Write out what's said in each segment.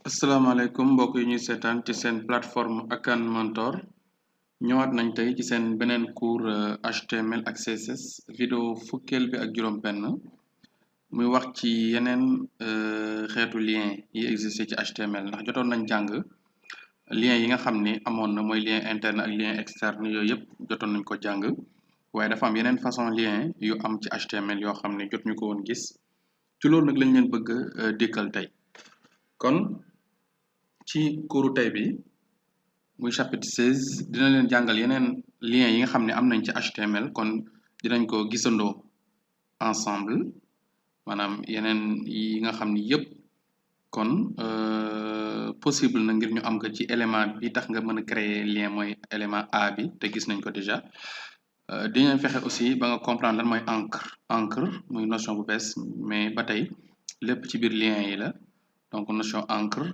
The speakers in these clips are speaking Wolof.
asalaamaaleykum mbokk yi ñuy seetaan ci seen plateforme Akan Mentor ñëwaat nañ tey ci seen beneen cours HTML ak CSS vidéo fukkeel bi ak juróom benn muy wax ci yeneen xeetu lien yi existé ci HTML ndax jotoon nañ jàng lien yi nga xam ni amoon na mooy lien interne ak lien externe yooyu yëpp jotoon nañ ko jàng waaye dafa am yeneen façon lien yu am ci HTML yoo xam ne jot ñu ko woon gis ci loolu nag lañ leen bëgg dikkal tey kon ci cours tey bi muy chapitre 16 dina leen jàngal yeneen lien yi nga xam ne am nañ ci HTML kon dinañ ko gisandoo ensemble maanaam yeneen yi nga xam ni yëpp kon possible na ngir ñu am ko ci élément bi tax nga mën a créer lien mooy élément A bi te gis nañ ko déjà dinañ fexe aussi ba nga comprendre lan mooy encre muy notion bu bees mais ba tey lépp ci biir lien yi la donc notion encre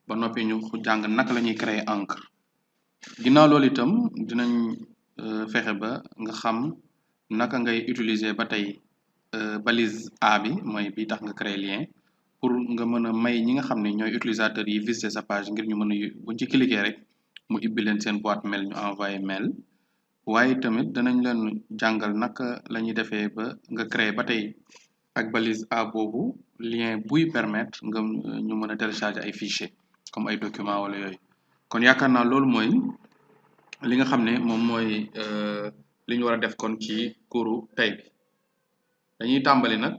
ba noppi ñu jàng naka la ñuy créer encre ginnaaw loolu itam dinañ fexe ba nga xam naka ngay utiliser ba tey balise A bi mooy bi tax nga créer lien pour nga mën a may ñi nga xam ne ñooy utilisateurs yi visiter sa page ngir ñu mën a buñ ci cliquer rek mu ibbi leen seen boîte mail ñu envoyé mail waaye tamit danañ leen jàngal naka la ñuy defee ba nga créer ba tey ak balise A boobu lien buy permettre nga ñu mën a télécharger ay fichiers comme ay documents wala yooyu kon yaakaar naa loolu mooy li nga xam ne moom mooy li ñu war a def kon ci cours tey bi dañuy tàmbali nag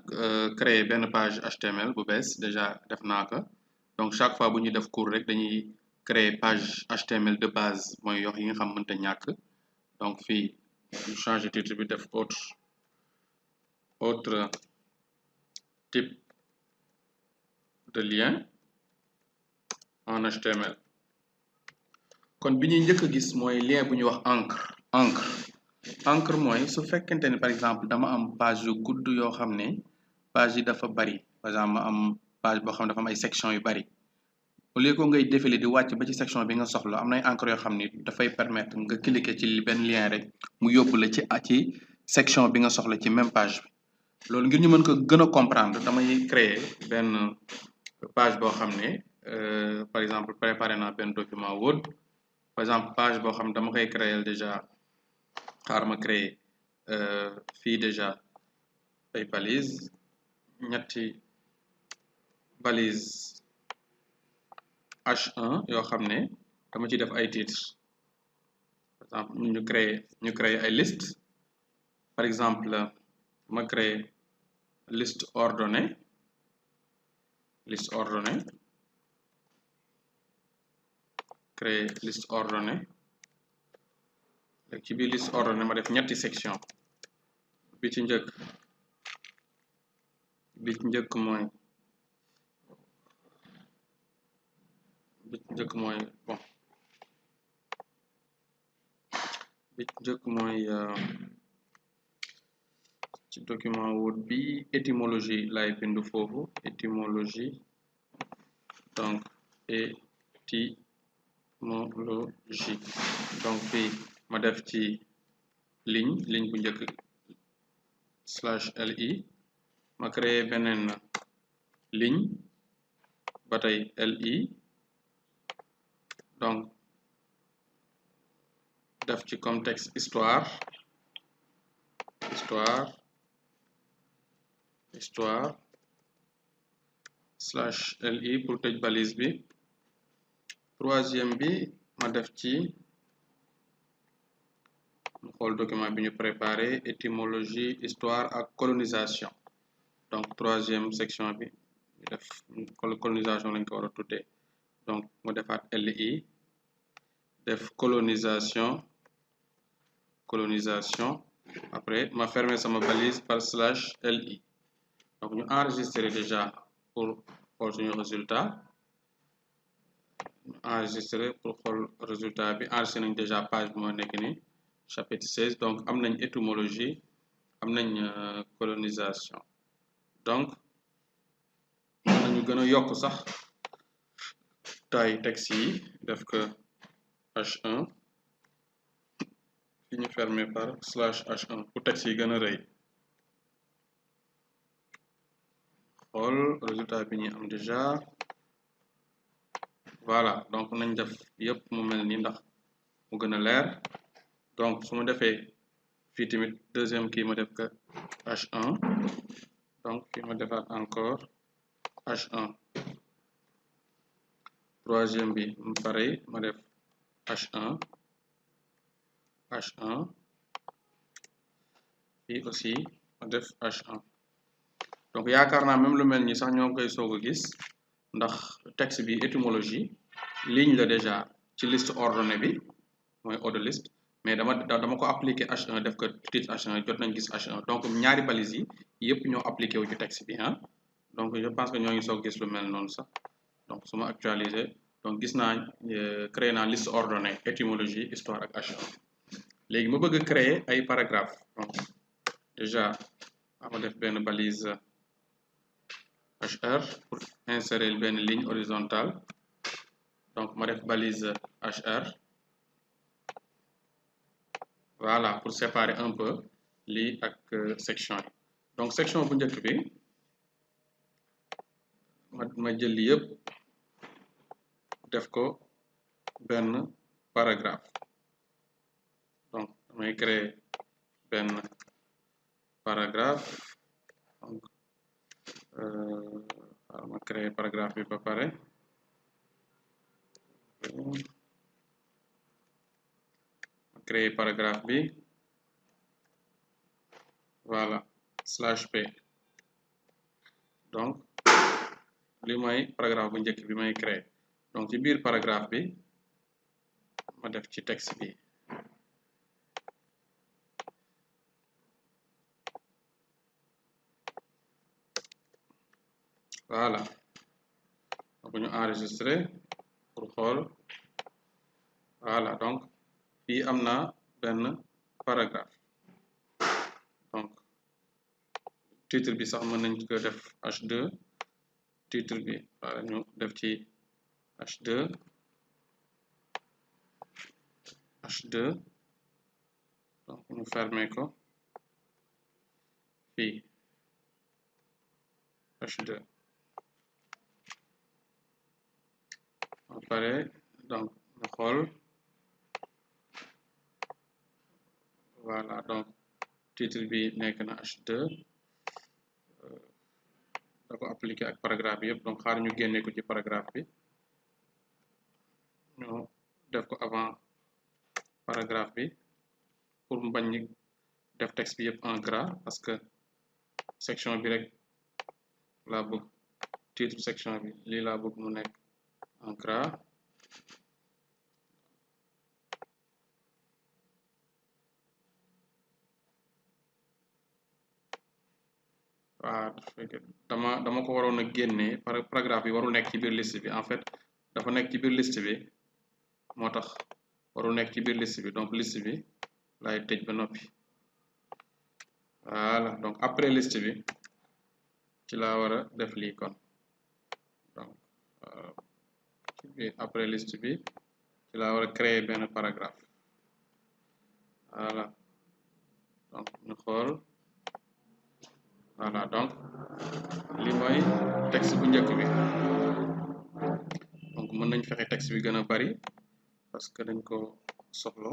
créer benn page HTML bu bees déjà def naa ko donc chaque fois bu ñuy def cours rek dañuy créer page HTML de base mooy yox yi nga xam mënta ñàkk donc fii ñu changer titre bi def autre type de lien en HTML kon bi ñuy njëkk a gis mooy lien bu ñuy wax encre mooy su fekkente ni par exemple dama am page yu gudd yoo xam ne page yi dafa bari par exemple ma am page boo xam ne dafa am ay section yu bari au lieu que ngay défiler di wàcc ba ci section bi nga soxla am na ay encre yoo xam ni dafay permettre nga cliquer ci benn lien rek mu yóbbu la ci section bi nga soxla ci même page bi loolu ngir ñu mën ko gën a comprendre damay créer benn page boo xam ne par exemple préparé naa benn document Word par exemple page boo xam ne dama koy créer déjà xaar ma créer fii déjà ay balise ñetti balise H1 yoo xam ne dama ci def ay titres par exemple ñu créer ay liste par exemple ma créer liste ordonnée créer liste ordonnée ci biir liste ordonnée ma def ñetti section bi ci njëkk mooy ci document Word bi étymologie lay bindu foofu étymologie donc étymologie donc fii ma def ci ligne bu njëkk /li ma créer beneen ligne ba tey li donc def ci comme texte histoire /li pour tëj balise bi troisième bi ma def ci ñu xool document bi ñu préparé étymologie histoire ak colonisation donc troisième section bi ñu def colonisation lañ ko war a tuddee donc mu defaat li def colonisation après ma fermer sama balise par /li donc ñu enregistrer déjà pour xool suñu résultat bi enregistré nañ déjà page bi moo nekk ni chapitre 16 donc am nañ étymologie am nañ colonisation donc nañu gën a yokk sax taille texte yi def que H1 fi ñu fermer par /H1 pour texte yi gën a rëy xool résultat bi ñu am déjà voilà donc nañ def yëpp mu mel ni ndax mu gën a leer donc su ma defee fii tamit deuxième kii ma def que H1 donc fii ma defaat encore H1 troisième bi pareil ma def H1 fii aussi ma def H1 donc yaakaar naa même lu mel ni sax ñoo ngi koy soog a gis ndax texte bi étymologie ligne la déjà ci liste ordonnée bi mooy order list mais dama ko appliqué H1 def ko titre H1 jot nañ gis H1 donc ñaari balises yi yëpp ñoo appliqué wu ci texte bi ah donc je pense que ñoo ngi soog gis lu mel noonu sax donc su ma actualisé donc gis naa créé naa liste ordonnée étymologie histoire ak H1 léegi ma bëgg a créer ay paragraphe donc déjà ma def benn balise HR pour insérer benn ligne horizontale donc ma def balise HR voilà pour séparer un peu lii ak section yi donc section bu njëkk bi ma jël li yëpp def ko benn paragraphe donc damay créer benn paragraphe donc ma créer paragraphe bi ba pare ma créer paragraphe bi voilà /p donc li mooy paragraphe bu njëkk bi may créer donc ci biir paragraphe bi ma def ci texte bi voilà donc ñu enregistré pour xool voilà donc fii am na benn paragraphe donc titre bi sax mën nañ ko def H2 titre bi wala ñu def ci H2 donc ñu fermer ko fii H2 ba pare donc ñu xool voilà donc titre bi nekk na H2 da ko appliqué ak paragraphe bi yëpp donc xaar ñu génne ko ci paragraphe bi ñu def ko avant paragraphe bi pour mu bañ ni def texte bi yëpp en gras parce que section bi rek laa bëgg titre section bi lii laa bëgg mu nekk en gras waaw dama ko waroon a génne paragraphe bi warul nekk ci biir liste bi en fait dafa nekk ci biir liste bi moo tax warul nekk ci biir liste bi donc liste bi lay tëj ba noppi voilà donc après liste bi ci laa war a def lii kon donc après liste bi ci laa war a créer benn paragraphe voilà donc ñu xool voilà donc li mooy texte bu njëkk bi donc mën nañ fexe texte bi gën a bari parce que dañ ko soxla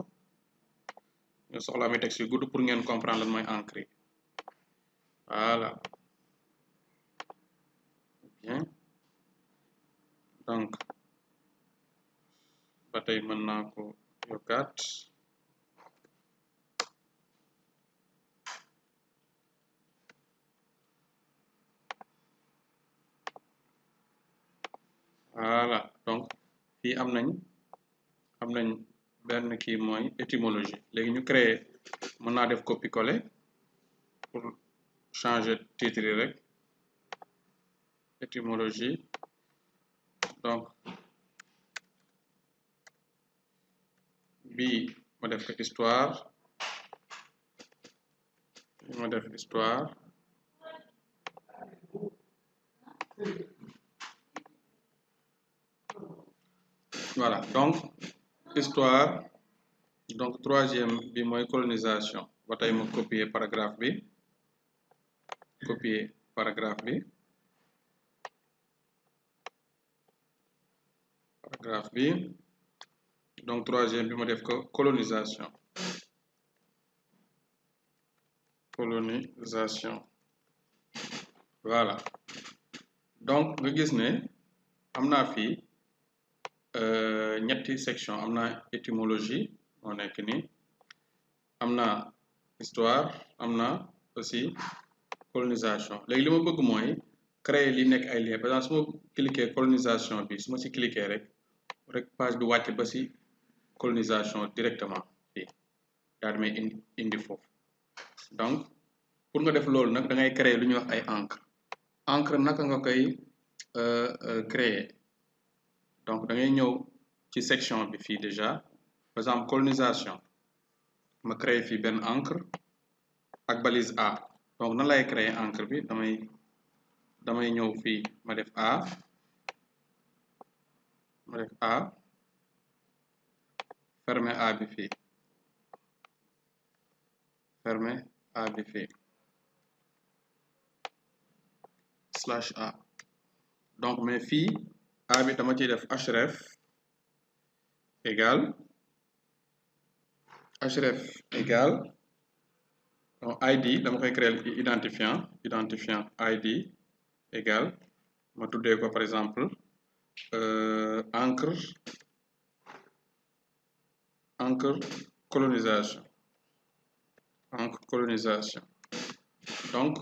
ñu soxla amee texte yu gudd pour ngeen comprendre lan mooy encre voilà bien donc ba tey mën naa ko yokkaat voilà donc fii am nañ benn kii mooy étymologie léegi ñu créer mën naa def copier-coller pour changer titre yi rek étymologie donc bii ma def ko histoire ma def histoire voilà donc histoire donc troisième bi mooy colonisation ba tey ma copier paragraphe bi graphe bi donc troisième bi ma def ko colonisation voilà donc nga gis ne am naa fii ñetti section am na étymologie moo nekk ni am na histoire am na aussi colonisation léegi li ma bëgg mooy créer li nekk ay lien par exemple su ma cliquer colonisation bi su ma si cliquer rek page bi wàcc ba si colonisation directement fii daal di may indi foofu donc pour nga def loolu nag da ngay créer lu ñuy wax ay encre naka nga koy créer donc da ngay ñëw ci section bi fii déjà par exemple colonisation ma créer fii benn encre ak balise A donc nan lay créer encre bi damay ñëw fii ma def A fermer A bi fii /A donc mais fii A bi dama ciy def href égal donc ID dama koy créer identifiant ID égal ma tuddee ko par exemple encre colonisation donc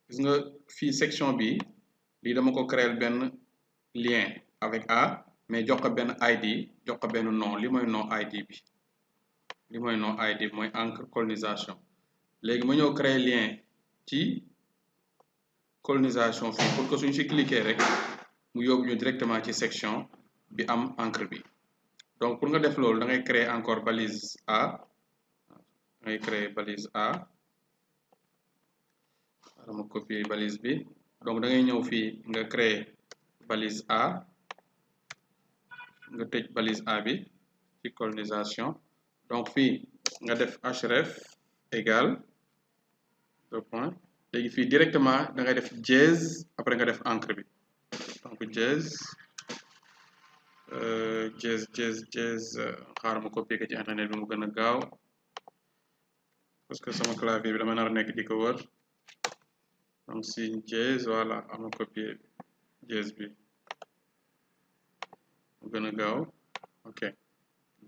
gis nga fii section bi lii dama ko créer benn lien avec A mais jox ko benn ID jox ko benn nom li mooy nom ID bi mooy encre colonisation léegi ma ñëw créer lien ci colonisation fii pour que suñu si cliquer rek mu yóbbu ñu directement ci section bi am encre bi donc pour nga def loolu da ngay créer encore balise A dama copier balise bi donc da ngay ñëw fii nga créer balise A nga tëj balise A bi ci colonisation donc fii nga def href égal léegi fii directement da ngay def dièse après nga def encre bi donc dièse xaaral ma copier ko ci internet bi mu gën a gaaw parce que sama clavier bi dama nar a nekk di ko wër donc si dièse voilà ama copier dièse bi mu gën a gaaw ok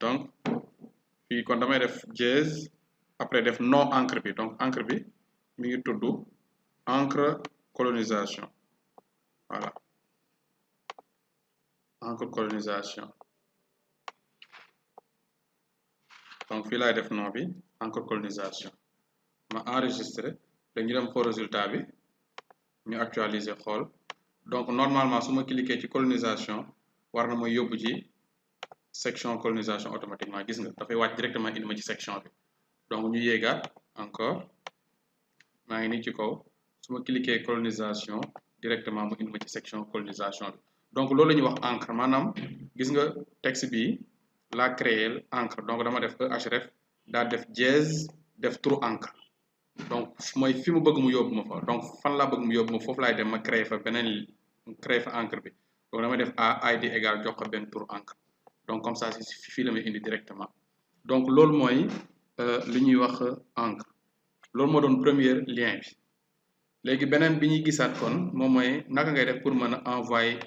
donc fii kon damay def dièse après def nom encre bi donc encre bi mi ngi tudd encre colonisation voilà encre colonisation donc fii laay def nom bi encre colonisation ma enregistré dañu dem xool résultat bi ñu actualiser xool donc normalement su ma cliquer ci colonisation war na ma yóbbu ci section colonisation automatiquement gis nga dafay wàcc directement indi ma ci section bi donc ñu yéegaat encore maa ngi nii ci kaw su ma cliquer colonisation directement mu indi ma ci section colonisation bi donc loolu la ñuy wax encre maanaam gis nga texte bi la créer encre donc dama def href daa def dièse def trou encre donc mooy fi mu bëgg mu yóbbu ma fa donc fan laa bëgg mu yóbbu ma foofu laay dem ma créer fa beneen créer fa encre bi donc dama def id égal jox ko benn trou encre donc comme ça si fii la may indi directement donc loolu mooy li ñuy wax encre loolu moo doon premier lien bi léegi beneen bi ñuy gisaat kon moom mooy naka ngay def pour mën a envoyer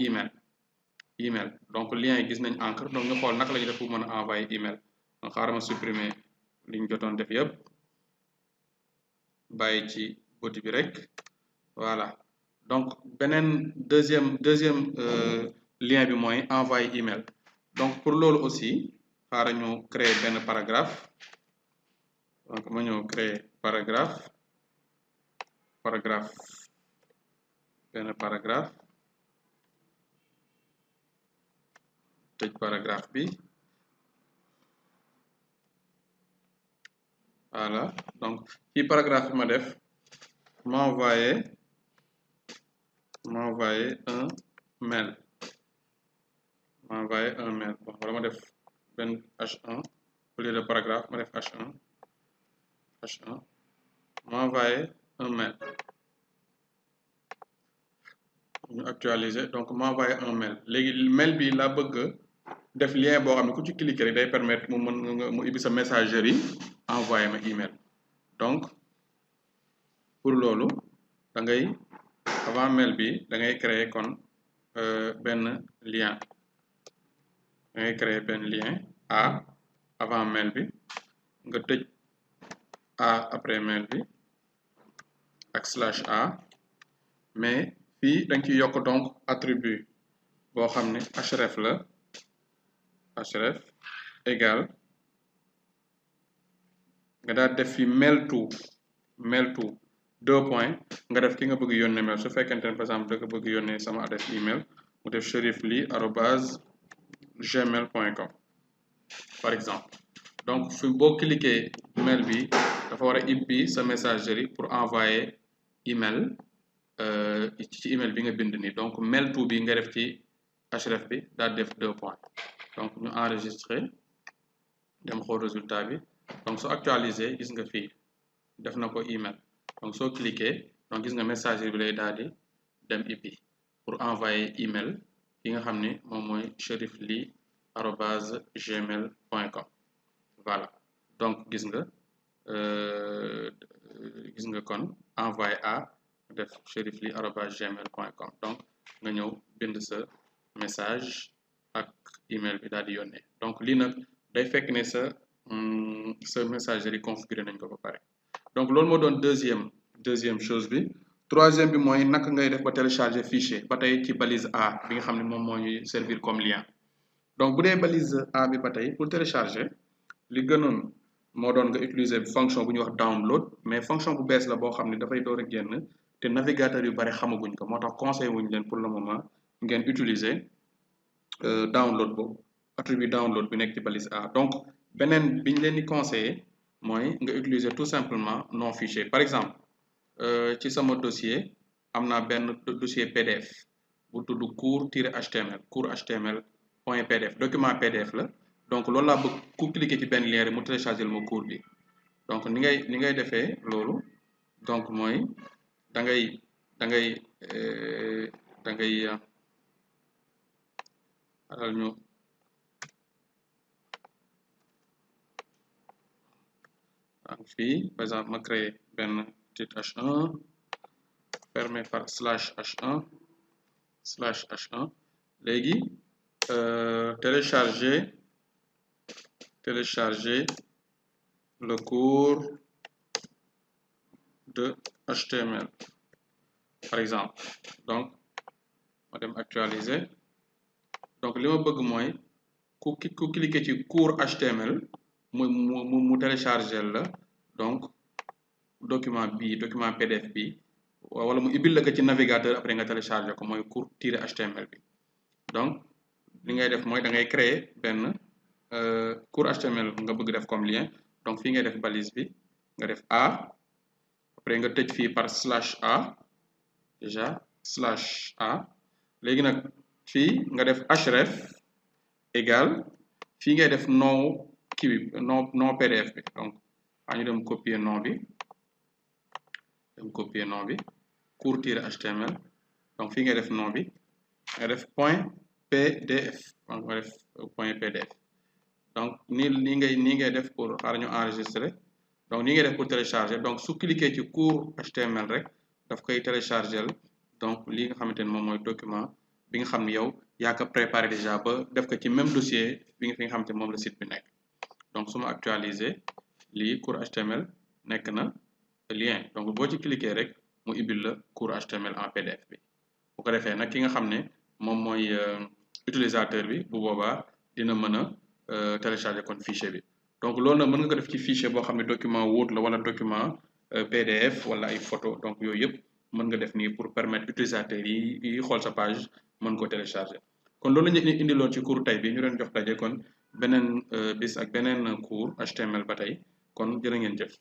email donc lien yi gis nañ encre donc ñu xool naka la ñuy def pour mën a envoyer email donc xaaral ma supprimer li ñu jotoon def yëpp bàyyi ci body bi rek voilà donc beneen deuxième lien bi mooy envoyer email donc pour loolu aussi xaaral ñu créer benn paragraphe donc ma ñëw créer paragraphe tëj paragraphe bi voilà donc ci paragraphe bi ma def m'envoyer un mail bon wala ma def benn H1 au lieu de paragraphe ma def H1 m'envoyer un mail ñu actualiser donc m'envoyer un mail léegi mail bi laa bëgg def lien boo xam ne ku ci cliquer rek day permettre mu mën mu ubbi sa messagerie envoyé ma email donc pour loolu da ngay avant mail bi da ngay créer kon benn lien da ngay créer benn lien A avant mail bi nga tëj A après mail bi ak /A mais fii da nga ciy yokk donc attribut boo xam ne href la href égal nga daal def fi mail to 2 points nga def ki nga bëgg yónnee mail su fekkente ne par exemple da nga bëgg yónnee sama adresse email mu def cherifly@gmail.com par exemple donc fi boo cliquer mail bi dafa war a ibbi sa messagerie pour envoyer email ci email bi nga bind nii donc mail to bi nga def ci href bi daal def 2 points donc ñu enregistrer dem xool résultat bi donc soo actualiser gis nga fii def na ko email donc soo cliquer donc gis nga messagerie bi lay daal di dem ibbi pour envoyer email ki nga xam ni moom mooy cherifly@gmail.com voilà donc gis nga kon envoyer à def cherifly@gmail.com donc nga ñëw bind sa message ak email bi daal di yónnee donc lii nag day fekk ne sa messagerie configuré nañ ko ba pare donc loolu moo doon deuxième chose bi troisième bi mooy naka ngay def ba télécharger fichier ba tey ci balise A bi nga xam ne moom moo ñuy servir comme lien donc bu dee balise A bi ba tey pour télécharger li gënoon moo doon nga utiliser fonction bu ñuy wax download mais fonction bu bees la boo xam ne dafay door a génn te navigateur yu bari xamaguñ ko moo tax conseil wuñ leen pour le moment ngeen utiliser download boobu attribut download bi nekk ci balise A donc beneen bi ñu leen di conseiller mooy nga utiliser tout simplement nom fichier par exemple ci sama dossier am naa benn dossier PDF bu tudd cours-html cours-html.pdf document PDF la donc loolu laa bëgg ku cliquer ci benn lien rek mu télécharger ma cours bi donc ni ngay defee loolu donc mooy da ngay alal ñu fii par exemple ma créer benn titre h1 fermé par /h1 léegi télécharger le cours de HTML par exemple donc ma dem actualiser donc li ma bëgg mooy ku cliquer ci cours HTML mu télécharger la donc document PDF bi wala mu ibil la ko ci navigateur après nga télécharger ko mooy cours-html bi donc li ngay def mooy da ngay créer benn cours HTML nga bëgg def comme lien donc fii ngay def balise bi nga def A après nga tëj fii par /A déjà /A léegi nag fii nga def href égal fii ngay def nom kii bi nom PDF bi donc ñu dem copier nom bi cours-html donc fii ngay def nom bi nga def .pdf donc nga def .pdf donc nii ngay def pour xaar ñu enregistrer donc nii ngay def pour télécharger donc su cliquer ci cours HTML rek daf koy télécharger donc lii nga xamante ne moom mooy document bi nga xam ne yow yaa ko préparé déjà ba def ko ci même dossier fi nga xamante ne moom la site bi nekk donc su ma actualiser lii cours HTML nekk na lien donc boo ci cliquer rek mu ibil la cours HTML en PDF bi bu ko defee nag ki nga xam ne moom mooy utilisateur bi bu boobaa dina mën a télécharger kon fichier bi donc loolu nag mën nga ko def ci fichier boo xam ne document Word la wala document PDF wala ay photo donc yooyu yëpp mën nga def nii pour permettre utilisateur yi xool sa page mën ko télécharger kon loolu la ñu indiloon ci cours tey bi ñu doon jox daje kon beneen bis ak beneen cours HTML ba tey kon jërë ngeen jëf